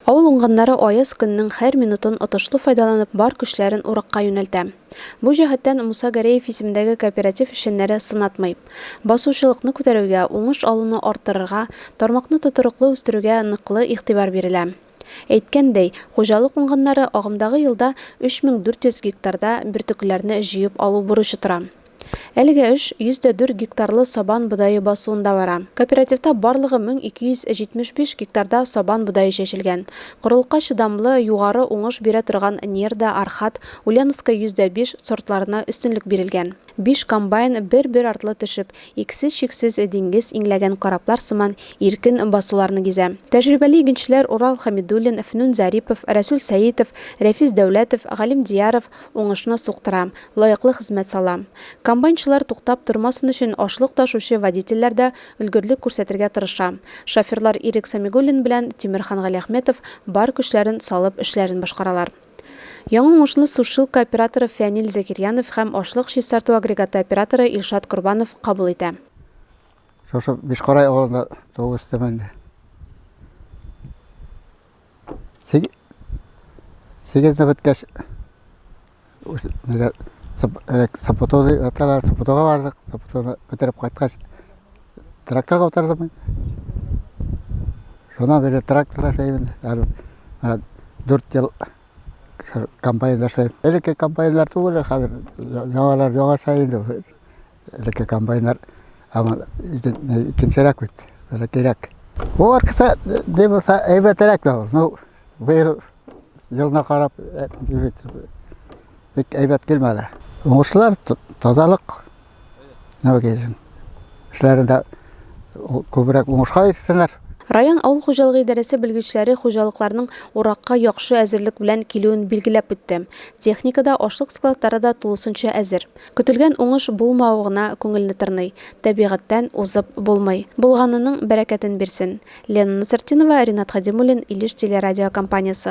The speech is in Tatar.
Авыл уңганнары аяз көннең һәр минутын отышлы файдаланып, бар көчләрен уракка юнәлтә. Бу җәһәттән Муса Гәрәев исемендәге кооператив эшчәннәре сынатмый. Басучылыкны күтәрүгә, уңыш алуны арттырырга, тармакны тотрыклы үстерүгә ныклы игътибар бирелә. Әйткәндәй, хуҗалык уңганнары агымдагы елда 3400 гектарда бөртеклеләрне җыеп алу бурычы тора. Әлеге эш 104 гектарлы сабан бодае басуында бара. Кооперативта барлыгы 1275 гектарда сабан бодае чәчелгән. Корылыкка чыдамлы, югары уңыш бирә торган Нерда, Архат, Ульяновская 105 сортларына өстенлек бирелгән. Биш комбайн бер-бер артлы төшеп, иксез-чиксез диңгез иңләгән кораблар сыман иркен басуларны гизә. Тәҗрибәле игенчеләр Урал Хәмидуллин, Фнүн Зарипов, Рәсүл Сәетов, Рәфис Дәүләтов, Галим Дияров уңышны суктыра, лаеклы хезмәт сала. Комбайнчылар туктап тормасын өчен ашлык ташучы водительләр дә өлгерлек күрсәтергә тырыша. Шоферлар Ирек Сәмигуллин белән Тимерхан Галиәхметов бар көчләрен салып эшләрен башкаралар. Яңа уңышны сушилка операторы Фәнил Закирьянов һәм ашлык чистарту агрегаты операторы Илшат Корбанов кабул итә. Шушы Бишкарай авылында туып үстем инде. Сигезне беткәч, СПТУ дип атала, СПТУга бардык. СПТУны бетереп кайткач, тракторга утырдым мин. Шуннан бирле тракторда эшләймен. Әле менә 4 ел комбайнда эшләйм. Элекке комбайннар түгел, хәзер яңалар яңача инде. Элекке комбайннар ама икенчерәк бит, бәләкәйрәк. Бу аркасы ни булса әйбәтрәк тә ул. Ну, быел елына карап бик әйбәт килмәде. Уңышлар, тазалык. Нәбекәйсен. Эшләрендә күбрәк уңышка ирешсеннәр. Район авыл хуҗалыгы идарәсе белгечләре хуҗалыкларның уракка яхшы әзерлек белән килүен билгеләп үтте. Техника да, ашлык складлары да тулысынча әзер. Көтелгән уңыш булмавы гына күңелне тырный. Табигатьтән узып булмый. Булганының бәрәкәтен бирсен. Лена Насыртдинова, Ринат Хадимуллин, Илеш телерадиокомпаниясе.